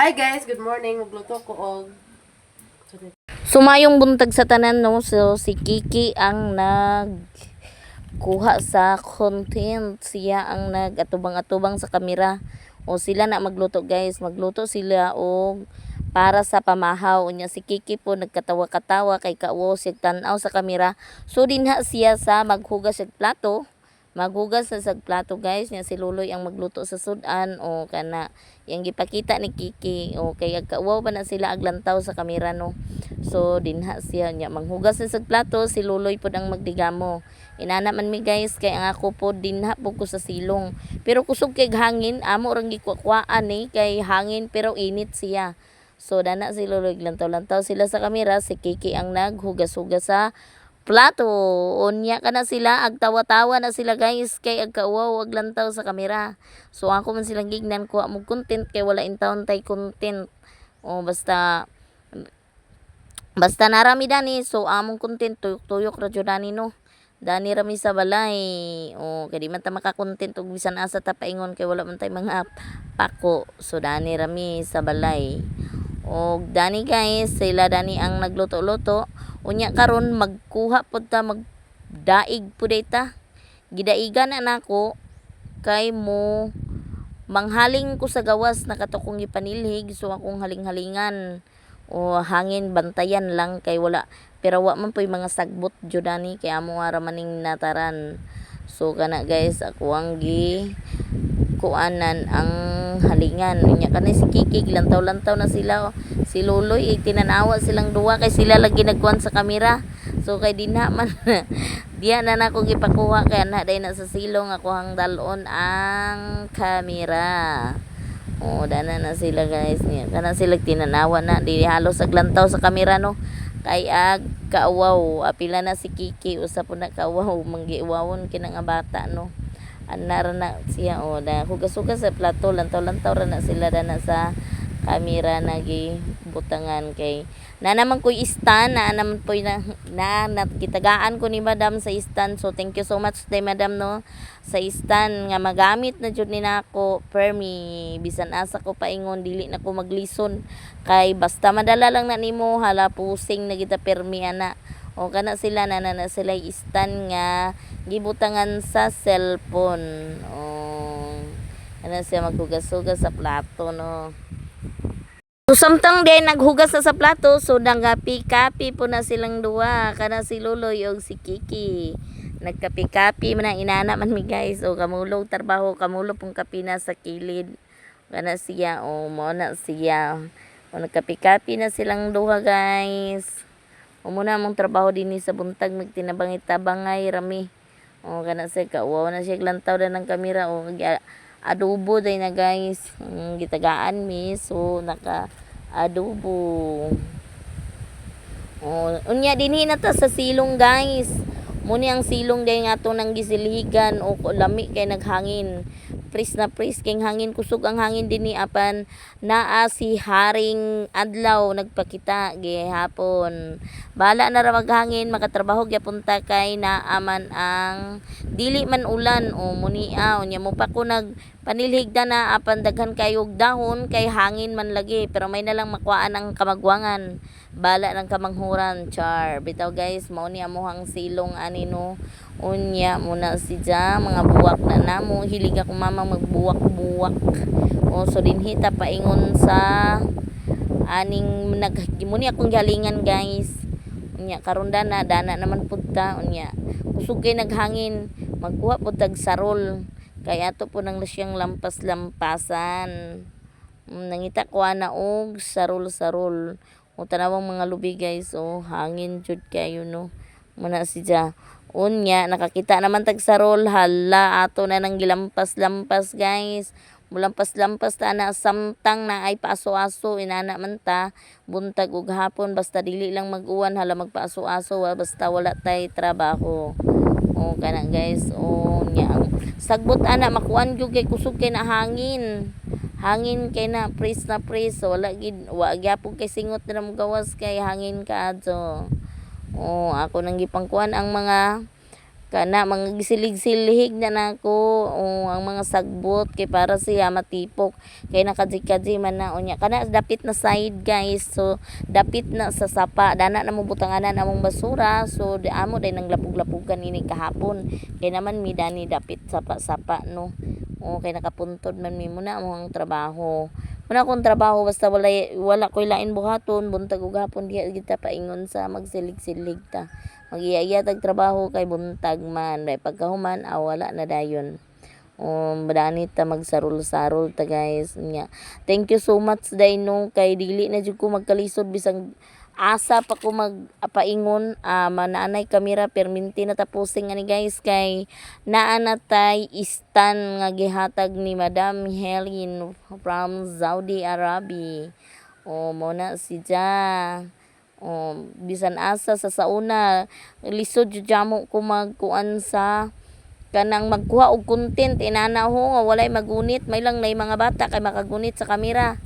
Hi guys, good morning. Magluto ko og Sumayong buntag sa tanan, no. So si Kiki ang nag kuha sa content. Siya ang nag-atubang-atubang sa kamera. O sila na magluto, guys. Magluto sila og para sa pamahaw. Unya si Kiki po nagkatawa-katawa kay kauwaw siya tan-aw sa kamera. So dinha siya sa maghugas og plato. Maghugas sa plato, guys, nya si Luloy ang magluto sa sudan o kana yang gipakita ni Kiki o kay kauwaw pa na sila aglantaw sa kamera, no. So dinha siya nya manghugas sa plato, si Luloy pod ang magdigamo. Inana man mi, guys, kay ang ako pod dinha po ko sa silong. Pero kusog kay hangin, amo rang gikukuhaan ni kay hangin pero init siya. So dana si Luloy, lantaw-lantaw sila sa kamera, si Kiki ang naghugas-hugas sa plato. Unya kana sila agtawa-tawa na sila, guys, kay agkauwaw aglantaw sa kamera. So ako man silang gignan kuha mo content kay wala intawon tay content. O basta basta narami dani, so among content tuyok-tuyok ra jud dani, no. Dani rami sa balay. O kay di man ta maka-content og bisan asa ta paingon kay wala man tay mga pako. So dani rami sa balay. Og dani, guys, sila dani ang nagluto-luto. Unya karon magkuha pud ta, magdaig pud ta. Gidaigan na nako kay mo manghaling ko sa gawas na kato kong gipanilhig, so akong haling-halingan o hangin, bantayan lang kay wala, pero wa man po'y mga sagbot jud ani kay amo ra maning nataran. So kana, guys, ako ang gi kuanan ang halingan. Unya kanay si Kiki, lantaw-lantaw na sila, oh. Si Luloy ay tinanawa silang duwa kay sila lagi nagkuan sa kamera. So kay dinha man diya na nako gipakuha kay ana day na sa silong ako hang dalon ang kamera. Oh, dana na sila, guys, niya. Kana sila tinanawa na di halos aglantaw sa kamera, no. Kay ag kauwaw, apila na si Kiki, usa po na kauwaw, manggiuwawon kina nga bata, no. Ana ra na siya, oh, da hugas-hugas sa plato, lantaw-lantaw ra na sila dana sa kamera na gibutangan kay na naman ko'y stand na naman po'y na gitagaan ko ni madam sa stand. So thank you so much day, madam, no, sa stand nga magamit na jud ni nako permi bisan asa ko paingon, dili na ko maglison kay basta madala lang na nimo, hala, pusing na kita permi ana. O kana sila na sila stand nga gibutangan sa cellphone. O kana siya maghugas-hugas sa plato, no. So samtang din naghugas na sa plato, so nagapi-kapi po na silang duwa, kana si Luloy og si Kiki. Nagkapi-kapi man ang inana man mi, guys. O kamulog trabaho, kamulo pong kape na sa kilid. Kana siya, o mo na siya. O nagkapi-kapi na silang duha, guys. O muna among trabaho dinhi sa buntag, magtinabangay-tabangay rami. O kana siya kauwaw na siya lantaw na ng kamera o adobo day na, guys. Gitagaan mi, so naka adobo. Oh, unya dinhi na ta sa silong, guys. Muni ang silong day nga ato nang gisilhigan o lami kay naghangin. Pris na pris kay hangin, kusog ang hangin dinhi apan naa si Haring Adlaw nagpakita gihapon. Bahala na ra maghangin, makatrabaho gyapon ta kay naa man ang dili man ulan. O munia unya mo pa ko nag panilhig na apan daghan kayog dahon kay hangin man lagi, pero may na lang makuhaan ang kamagwangan. Bala ng kamanghuran, char. Bitaw, guys, mao ni amuhang silong ani, no. Unya muna si ja mga buwak na namo, hilig ako mama magbuwak-buwak. O so dinhi ta paingon sa aning nag muni akong gihalingan, guys. Unya karon dana dana naman pud ta. Unya kusog kay naghangin, magkuha pud tag sarol kay ato po nang siyang lampas-lampasan. Nangita ko ana og sarol-sarol. O tanawang mga lubi, guys, oh, hangin jud kayo, no. Muna si ja. Unya nakakita naman tag sarol, hala, ato na nang gilampas-lampas, guys. Mulampas-lampas ta na samtang na ay paaso-aso, inana man ta buntag ug hapon, basta dili lang mag-uwan, hala, magpaaso-aso wa, basta wala tay trabaho. O kana, guys, o nya ang sagbot ana makuan gyud kay kusog kay na hangin. Hangin kay na pris na pris, so wala gid, wa gyapon kay singot na mo gawas kay hangin kaadto. O ako nang gipangkuan ang mga Kana mga gisilig-silhig na nako o ang mga sagbot kay para siya matipok kay nakadji-kadji man na. Unya kana dapit na side, guys, so dapit na sa sapa dana na mo butanganan among basura. So di amo day nang lapug-lapugan ini kahapon kay naman mi dani dapit sapa-sapa, no? O kay nakapuntod man mi muna among trabaho muna akong trabaho. Basta wala wala koy lain buhaton buntag ug hapon, diha kita paingon sa magsilig-silig ta, magiya tag trabaho kay buntag man. May pagkahuman, ah, wala na dayon. Dani ta magsarol-sarol ta, guys. Nya thank you so much day, no, kay dili na jud ko magkalisod bisag asa pa ko magpaingon. Manaanay kamera perminti na tapusin ani, guys, kay naa na tay stand nga gihatag ni Madam Helen from Saudi Arabia. O mo na si Ja. O bisan asa sa sauna, lisod jud jamo ko magkuan sa kanang magkuha og content inana ho nga walay magunit. May lang nay mga bata kay makagunit sa kamera.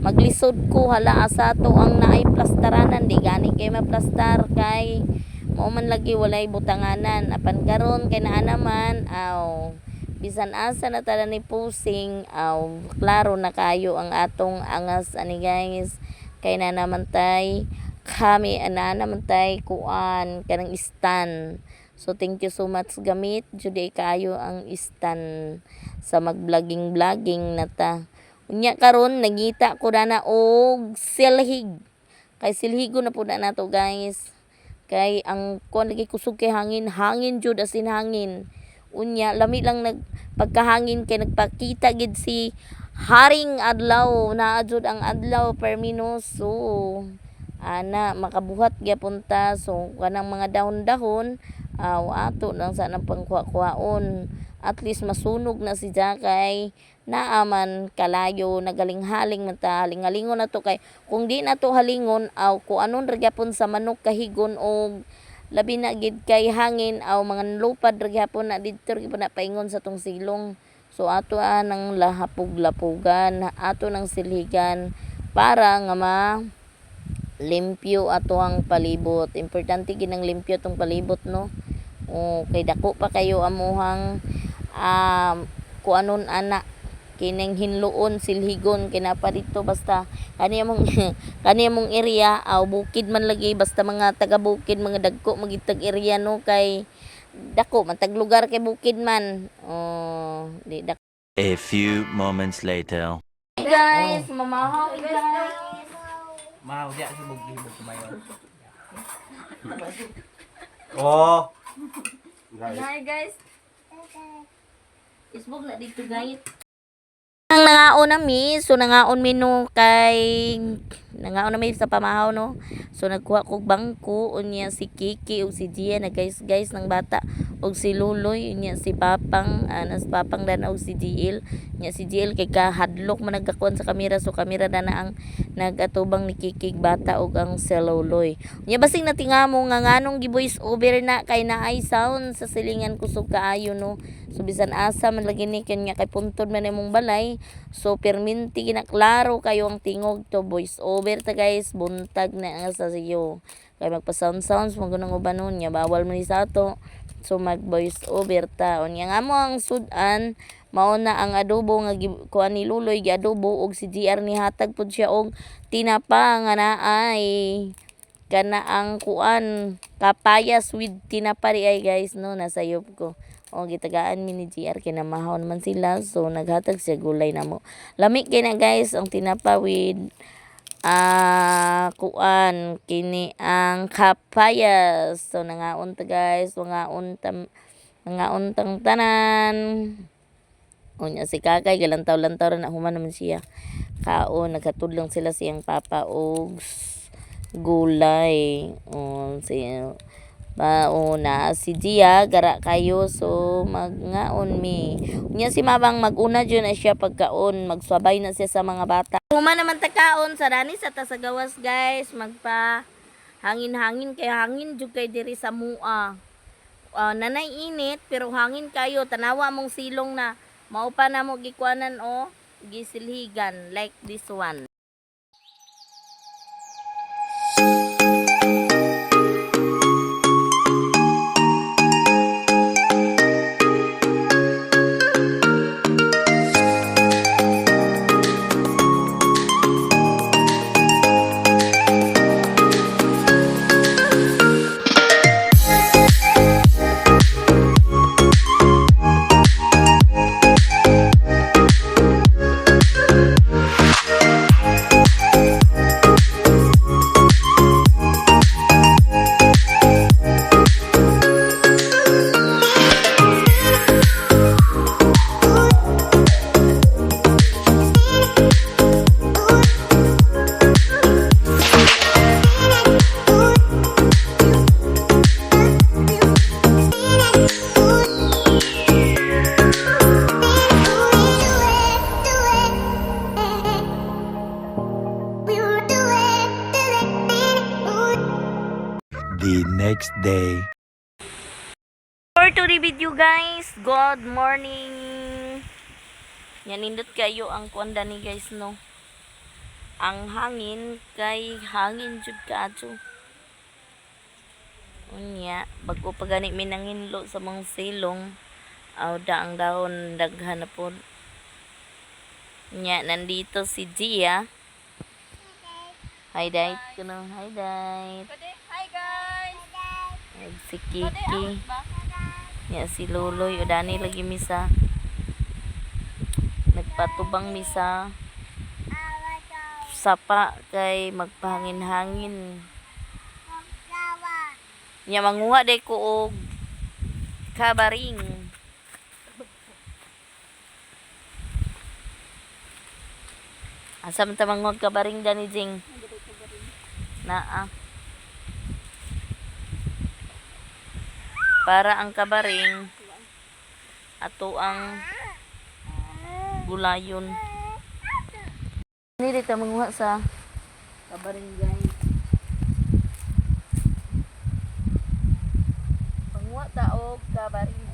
Maglisod ko, hala, asa to ang naay plastaranan? Di gani kay maplastar kay mao man lagi walay butanganan. Apan karon kay naa naman, aw, bisan asa na tala ni pusing, aw, klaro na kayo ang atong angas ani, guys, kay na naman tay kami ana naman tay kuan kanang stand. So thank you so much, gamit jud ay kaayo ang stand sa mag-vlogging vlogging na ta. Unya karon nangita ko na og silhig kay silhigo na pud na nato, guys, kay ang kuan lagi kusog kay hangin, hangin jud, as in hangin. Unya lami lang nag pagkahangin kay nagpakita gid si Haring Adlaw. Naa jud ang adlaw permino. So ana makabuhat gyapon ta. So kanang mga dahon-dahon, aw, ato lang sa nang pangkuha-kuhaon. At least masunog na si kay naa man kalayo, nagaling-haling man ta, haling-halingon na to kay kung di na to halingon, aw, kung anon ra gyapon sa manok kahigon og labi na gid kay hangin, aw, mga lupad ra gyapon na didto ra gyapon na paingon sa tong silong. So ato nang lahapog-lapugan, ato nang silhigan para nga ma limpyo ato ang palibot. Importante gid ang limpyo tong palibot, no? O kay dako pa kayo amuhang kuanon ana kining hinluon, silhigon kay naa pa dito. Basta kani among area, aw, bukid man lagi. Basta mga taga bukid, mga dagko magitag area, no, kay dako man tag lugar kay bukid man. Oh, di dako. A few moments later. Guys, mamahaw, guys. Mau dia si bug kumayo. Oh. Hi, guys. Isbog na dito, guys. Ang nangaon na mi, so nangaon mi, no, kay nangaon na mi sa pamahaw, no. So nagkuha kog bangko. Unya si Kiki ug si Gia na, guys, guys ng bata ug si Luloy. Unya si Papang, anas Papang dana ug si GL. Unya si GL kay kahadlok man nagkakuan sa kamera, so kamera dana ang nagatubang ni Kiki bata ug ang si Luloy. Unya basing natingamo nga nganong gi-voice over na kay naay sound sa silingan, kusog kaayo, no? So bisan asa man lagi ni kanya kay puntod man imong balay. So perminti ginaklaro kayo ang tingog to voice over ta, guys, buntag na ang sa siyo. Kay magpa sound sounds mo gunang uban nun nya bawal man ni sa ato. So mag voice over ta. Unya nga mo ang sudan mao na ang adobo nga kuan ni Luloy, gi-adobo og si GR ni hatag pud siya og tinapa nga naay kana ang kuan kapayas with tinapa ri ay, guys, no? Nasayop ko. O gitagaan mi ni GR kay namahaw naman sila, so naghatag siya gulay namo. Lami kay na, guys, ang tinapa with kuan kini ang kapayas. So nangaon ta, guys, mangaon ta, mangaon tang tanan. Unya si Kakay galantaw-lantaw ra na, human naman siya kaon. Naghatod lang sila siyang papa og gulay. O si Mauna si Gia gara kayo, so magngaon mi. Unya si Mabang maguna jud na siya pagkaon, magsabay na siya sa mga bata. Human naman ta kaon sa dani sa ta sa gawas, guys, magpa hangin-hangin kay hangin jud kay diri sa mua. Nanay init pero hangin kayo. Tanawa mong silong na mao pa na mo gikuanan o gisilhigan like this one. next day. For today video guys, good morning. Yan nindot kayo ang kuan ni guys no. Ang hangin kay hangin jud kaayo. Unya, bago pa gani mi nanginlo sa mga silong, aw da ang dahon daghan na pod. Nya nandito si Gia. Hi Dait, kuno. Hi Dait. Hi guys! Ug si Kiki. Ya si Loloy o dani lagi misa. Nagpatubang misa. Sapa kay magpahangin-hangin. Nya manguha day ko og kabaring. Asa man ta manguha og kabaring dani Jing? Naa. Para ang kabaring ato ang gulayon. Ni dito manguha sa kabaring guys. Manguha ta og kabaring.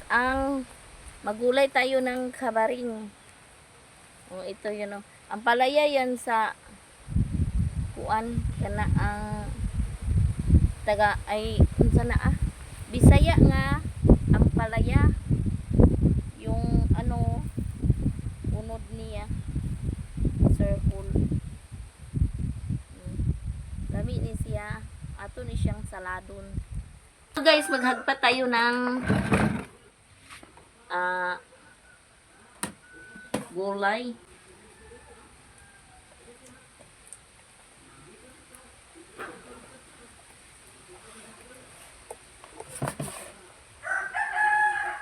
Ang magulay tayo ng kabaring. Oh, ito yun oh. Ang palaya yan sa kuan kana ang taga ay unsa na ah? Bisaya nga ang palaya yung ano unod niya circle. Lami ni siya ato ni siyang saladon. So guys, maghagpa tayo ng gulay.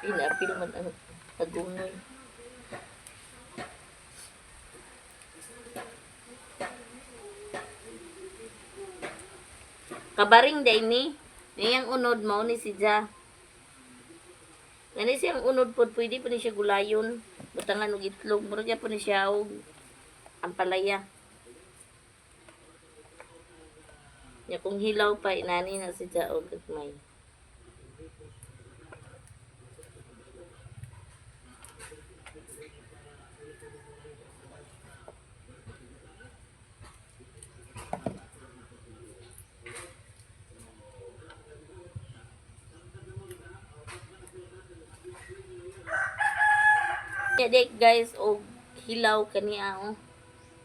Inaapil man ang agungoy. Kabaring day ni. Niyang unod mao ni si Ja. Ngani siyang unod pod pwede po ni siya gulayon. Butangan og itlog, murag gyapon ni siya og ampalaya. Nya kung hilaw pa inani na si Ja og gagmay. Nya di guys og hilaw kani oh.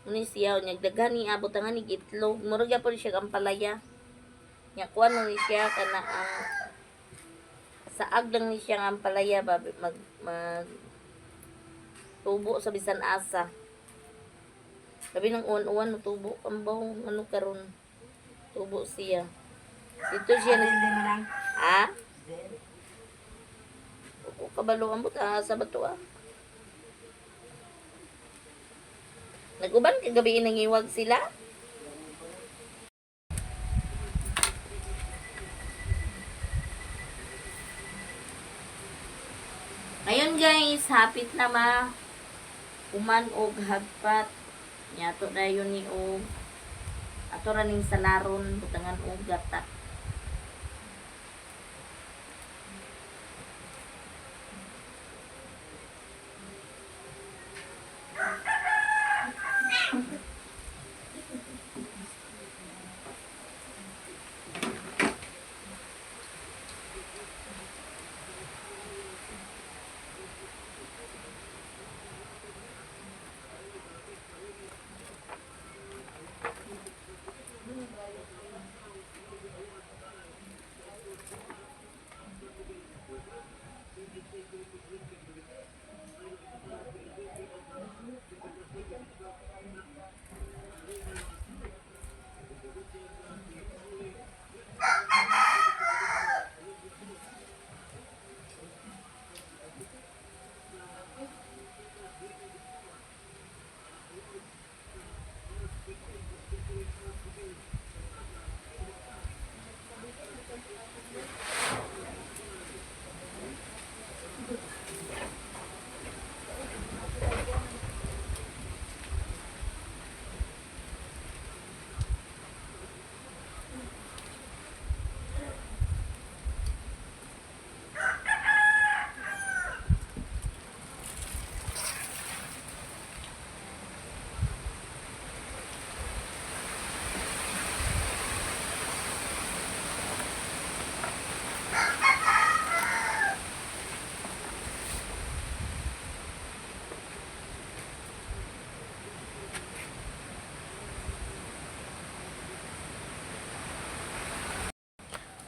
Uni siya nya daghan ni butangan ni itlog, murag gyapon siya ampalaya. Nya kuan ni siya kana ang saag lang ni siya nga ampalaya ba mag mag tubo sa bisan asa. Labi ng uwan-uwan tubo kambaw ano karon tubo siya. Dito siya nag Ha? Ko kabalo ang buta sa bato ah. Nag-uban kagabi nangiwag sila. Ayun guys, hapit na ma. Uman og hagpat. Nyato dayon ni og ato ra ning salaron butangan og gata.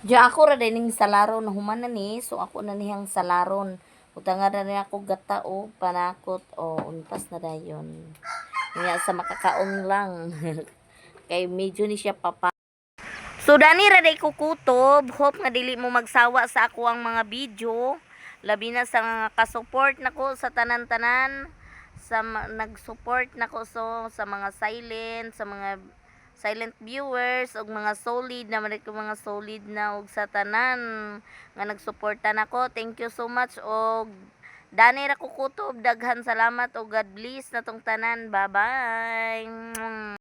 Diya ako ra dining salaron human na ni, so ako na niyang salaron. Utangan na niya ako gata o panakot o untas na dayon. Niya sa makakaon lang. Kay medyo ni siya papa. So dani ra day ko kutob, hope nga dili mo magsawa sa ako ang mga video. Labi na sa mga ka-support nako sa tanan-tanan, sa nag-support nako so sa mga silent, sa mga silent viewers ug mga solid na man ko mga solid na og sa tanan nga nagsuporta nako. Thank you so much og dani ra ko kutob, daghan salamat ug God bless natong tanan. Bye bye.